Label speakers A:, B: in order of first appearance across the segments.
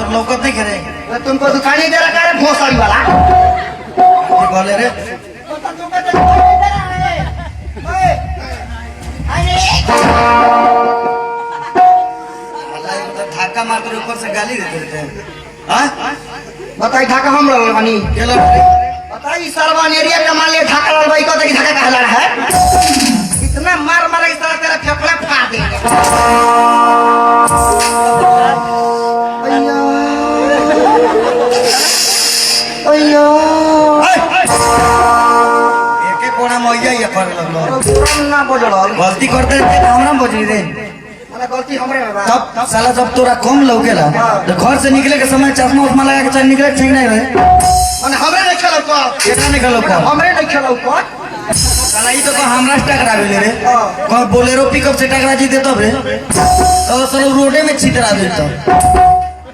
A: तोर लौकत नहीं करे।
B: तो तुमको दुकान ही दे रखा है भोसड़ी वाला।
A: ये बोले रे।
B: तो तुमको तो दुकान ही दे रहा है। ओए, अरे
A: अल्लाह एक तो धक्का मार कर ऊपर से गाली देते रहते हैं। हाँ?
B: बताई ढाका हम रहल बानी।
A: के लड़ रे?
B: बताई सरवा एरिया का माल ढाका रहल बाई, कहते कि ढाका कहला रहा है। इतना मार मार के सारा तेरा फेफड़ा फाड़ देंगे। अय्या अय्या।
A: एके कोना में अइया ये करे लगलो।
B: ना बजल।
A: गलती करते रहते तो हमरा में बजली रे।
B: माने गलती हमरे में बा।
A: तब साला जब तोरा कम लौकेला तो घर से निकले के समय चश्मा उश्मा लगा के चल निकले, ठीक नहीं रहे।
B: माने हमरे नहीं खेलौ को।
A: केना निकलो को?
B: हमरे नहीं खेलौ को।
A: साला ई तो कह हमरा से टकरा गेले रे।
B: हाँ।
A: कह बोलेरो पिकअप से टकरा जीते तब रे, तो साला रोडे में छितरा देता।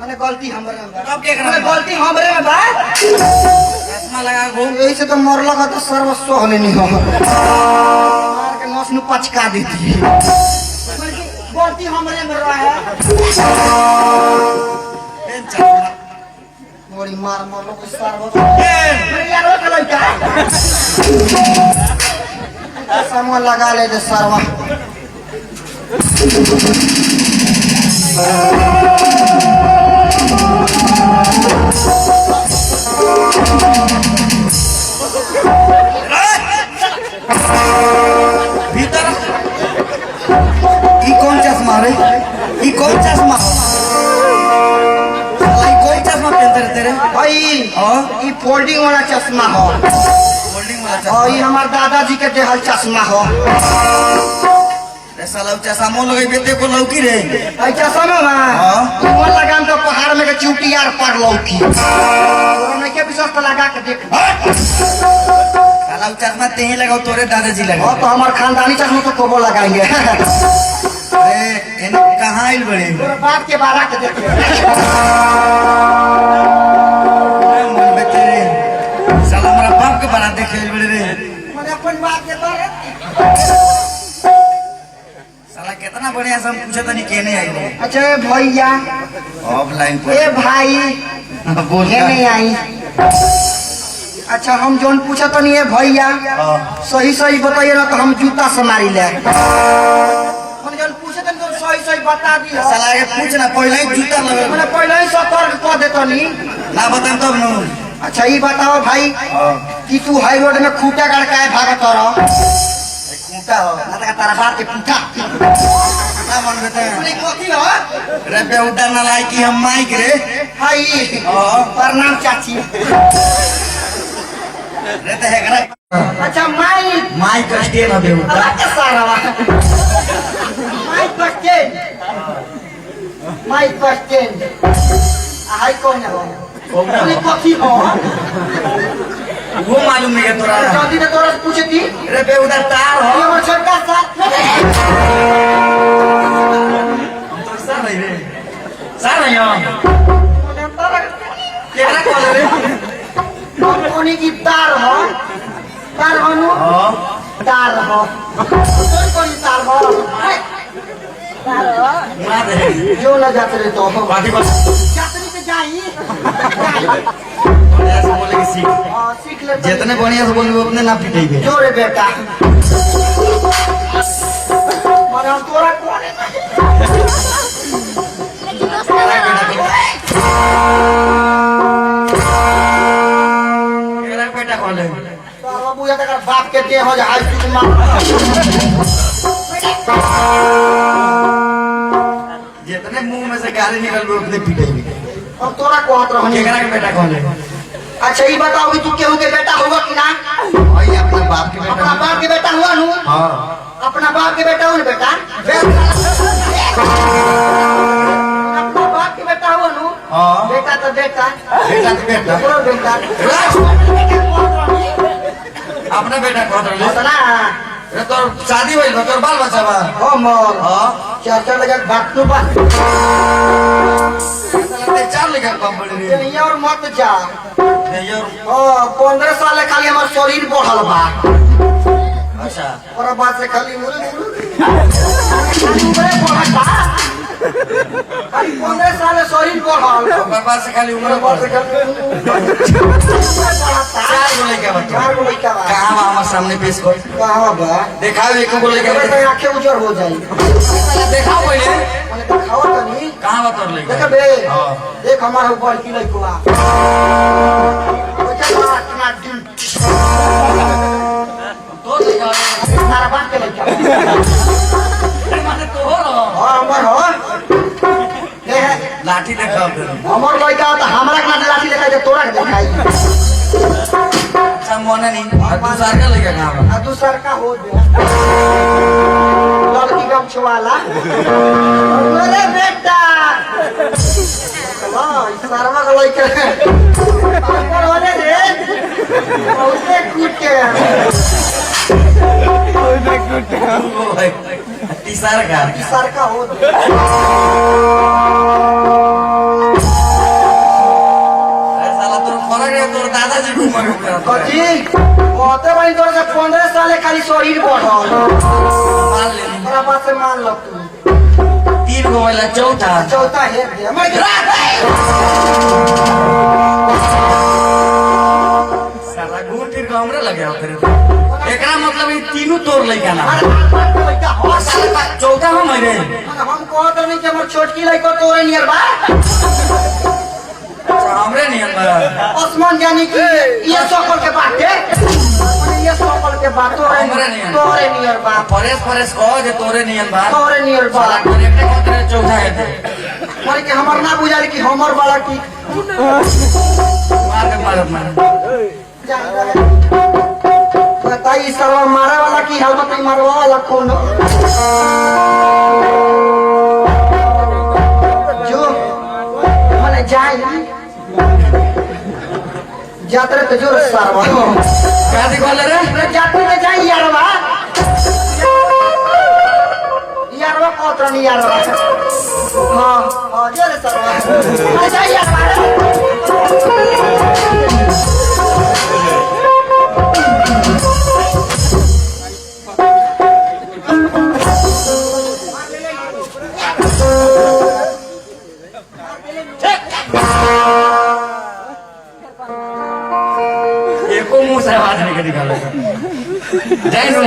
B: माने गलती हमरे में बा।
A: तब केकरा
B: माने
A: में बा?
B: गलती हमरे में बा।
A: चश्मा लगा के घूम।
B: यही से तो मरलक है तो सर्वस्व होने नहीं हो, मार के नस नु पचका देती। गलती हमरे में रहा है।
A: पेन चश्मा।
B: बड़ी मार मरलो को सर्वस्व।
A: पेन।
B: मेरे यार वो लड़का समूह लगा ले दे सरवा।
A: भीतर ई कौन चश्मा रे? ई कौन चश्मा? साला ई कौन चश्मा पहनते रहते रे?
B: भाई।
A: हाँ?
B: ई फोल्डिंग वाला चश्मा हो।
A: फोल्डिंग वाला चश्मा।
B: और ई हमार दादाजी के देहल चश्मा हो।
A: रे साला उ चश्मा लगेबे ते को लौकी रे।
B: आई चश्मा ना।
A: हाँ।
B: वो लगाम तो पहाड़ में के चूटी यार पर लौकी। तोरा नहीं के विश्वास तो लगा के देख।
A: साला उ चश्मा ते ही लगाओ, तोरे दादाजी लगाओ।
B: हाँ तो हमार खानदानी चश्मा तो कोबो लगाएंगे।
A: अरे एने कहाँ आइल बड़े?
B: तोरा बाप के बारा के देख ले।
A: अरे मन बेते रे। साला हमारा बाप के बारा देखे आइल बड़े रे।
B: माने अपन बाप के बारे।
A: साला कितना बढ़िया से हम पूछे तनी केने आइल बड़े।
B: अच्छा ए भैया।
A: ऑफलाइन पर।
B: ए भाई।
A: बोल।
B: केने आई? अच्छा हम जोन पूछा तनी ए भैया।
A: हाँ।
B: सही सही बताइए ना तो हम जूता से मारी ले। हम जोन पूछे तनी तो सही सही बता दी।
A: साला के पूछ ना पहले ही जूता लगे।
B: मैंने पहले ही सतर्क कर देतनी।
A: ना बताम तब नु।
B: अच्छा ये बताओ भाई।
A: हाँ।
B: कि तू हाई रोड में खूंटा गड़ के भागत रह।
A: खूंटा हो।
B: ना तो तारा बाप के खूंटा।
A: ना मन बेते।
B: बोले कथी हो?
A: रे बेहुदा ना लाई कि हम माइक रे।
B: हाई।
A: हाँ।
B: प्रणाम चाची।
A: रे तो हेकरा।
B: अच्छा माइक।
A: माइक स्टैंड है बेहुदा।
B: अरे के सारा माइक स्टैंड। Mic stand. हाई कौन हो? बोले कथी हो?
A: वो मालूम नहीं है तोरा।
B: जल्दी ने तोरा से पूछे थी।
A: रे बेहुदा तार हो।
B: ये हमर छोटका साथ।
A: हम तो सर नहीं रे। सर नहीं हम। केकरा कहले रे?
B: कोनी की तार हो? तार हो नु?
A: हाँ।
B: तार हो। कौन कोनी तार हो? तार हो।
A: मुड़ा दे।
B: जो ना जाते रे तो।
A: बाकी बस।
B: जाते नहीं तो जाई। जाई।
A: बढ़िया से बोले कि सीख।
B: हाँ, सीख ले।
A: जितने बढ़िया से बोलबे उतने ना पिटेबे।
B: जो रे बेटा। माने हम तोरा कौन है?
A: केकरा बेटा कहले?
B: तारा बुझा तकर बाप के देह हो जा हाई स्कूल में।
A: जितने मुंह में से गाली निकलबे उतने पिटेबे।
B: हम तोरा कहत रहनी।
A: केकरा के बेटा कहले?
B: अच्छा ये बताओ कि तू केहू के बेटा हुआ कि ना?
A: भाई अपना बाप के बेटा।
B: अपना बाप के बेटा हुआ नू?
A: हाँ।
B: अपना बाप के बेटा हुआ ना बेटा? अपना बाप के बेटा हुआ नू?
A: हाँ।
B: बेटा तो बेटा।
A: बेटा तो बेटा।
B: ओकरो बेटा।
A: अपना बेटा कहत रहले।
B: ना।
A: रे तोर शादी भइल बा, तोर बाल बच्चा बा।
B: हमर।
A: हाँ।
B: चार चार लगा बाप तो बा।
A: साला ते चार लगा बाप बड़े रे।
B: नहीं और मत जा।
A: नहीं और।
B: हाँ, 15 साल ले खाली हमार शरीर बढ़ल बा।
A: अच्छा।
B: और बात से खाली मुरे मुरे। खाली उमरे बढ़ल बा। खाली 15 साल में शरीर बढ़ल।
A: ओकर बाद से खाली उम्र
B: ओकर बाद से
A: बढ़।
B: खाली
A: चार गो लइका बा।
B: चार गो लइका बा।
A: कहाँ बा? हमार सामने पेश कर।
B: कहाँ बा?
A: देखाओ एक गो लइका।
B: देखबे तो आंखें उजर हो जाई।
A: देखाओ पहले।
B: मने देखाओ तनी।
A: कहाँ बा तोर लइका?
B: देखबे?
A: हाँ।
B: देख, हमार हो बड़की लइकवा। देखा इतना दिल।
A: तोर लइका?
B: तारा बाप के लइका।
A: माने तोहर हो?
B: हाँ, हमर हो। हे हे।
A: लाठी देखाओ तेरे।
B: हमर लइका तो हमरा के ना लाठी देखाई, तोरा के देखाई।
A: अच्छा, मोने नहीं। आ दूसर का लइका कहाँ बा?
B: आ दूसर का हो गया लड़की गमछवाला। अरे बेटा, हाँ, ई सरवा का लइका पागल होले रे, बहुते कूटे।
A: ओ भाई, तीसर का?
B: तीसर का हो गया।
A: अरे साला, तोर फरक है, तोर दादाजी घूमा के।
B: कथी कहते बनी? तोरा से 15 साल खाली शरीर बढ़ल।
A: मान ले।
B: तोरा बात से मान ल तू।
A: तीन गो वाला, चौथा?
B: चौथा हे दे हमर।
A: साला, घूर फिर के हमरे लगे हो। फिर एकरा मतलब ई तीनों तोर लइका ना?
B: अरे बाप के लइका हो।
A: साला, चौथा हम रे?
B: हम कहत नहीं कि हमर छोटकी लइका तोरे नियर बा।
A: अच्छा, हमरे नियन बा।
B: आसमान जानी कि ये सकल के बाटे, ये सकल के बात तोरे
A: हमरे नियन।
B: तोरे नियर बा।
A: फरेश फरेश कह जे तोरे नियन बा।
B: तोरे नियर बा।
A: साला, करेक्टे कहत रहे, चौथा है ते।
B: माने कि हमर ना बुझाल कि हमर वाला की।
A: मार के मार मार।
B: बताई, सरवा मारे वाला की हाल, बताई मारवा वाला कौन जो माने जाए जाते रहे तो जोर सरवा।
A: का कहले रे?
B: अरे जाते तो जाई यारवा, यारवा कहत रहनी यारवा। हाँ हाँ, जोर सरवा। अरे जाई यारवा रे।
A: एको मुंह से आवाज नहीं निकाले जाई नु।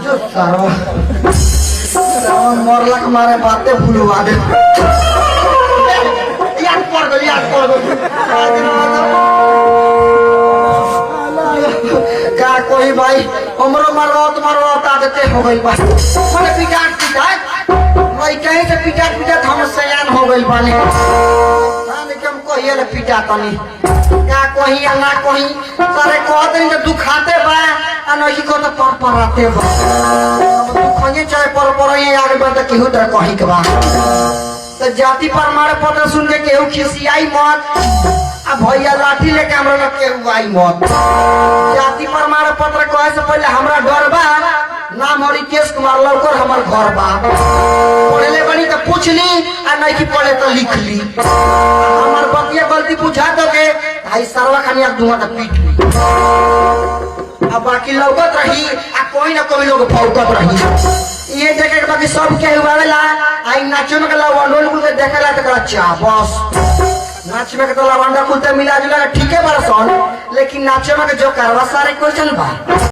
B: जो सरवा सरवा मरलक मारे बातें भूलवा दे। याद पड़ गई, याद पड़ गई। का कोई भाई हमरो मरवा मरवा आदते हो गई बा। माने पिटाट पिटाट लइका ही से पिटाट पिटाट हम सयान हो गइल बानी। हाँ, लेकिन हम कहिए ले पिटा तनी का कही या ना कही। सारे कहत नहीं तो दुखाते बा आ नहीं को तो पर पराते बा। अब दुखिए चाहे पर पर ये आगे बा तो केहू तरह कही के बा। तो जाति प्रमाण पत्र सुन के केहू खिसियाई मत आ भैया लाठी लेके हमरा लग केहू आई मत। जाति प्रमाण पत्र कहे से पहले हमरा डर बा। नाम हरिकेश कुमार लौकर, हमर घर बा। पढ़ले बनी तो पूछ ली आ नहीं की पढ़े तो लिख ली। हमर बतिया गलती बुझा दोगे आई सरवा खानी आग दूंगा तो पीट ली। अब बाकी लौकत रही आ कोई ना कोई लोग भौकत रही। ये देखे के बाकी सब के हुआवेला आई नाचो में के लवंडो कुल के देखेला तो अच्छा बस नाच में के तो लवंडा कुल ते मिला जुला के ठीके बड़ा सन, लेकिन नाचे में के जो करवा सारे क्वेश्चन बा।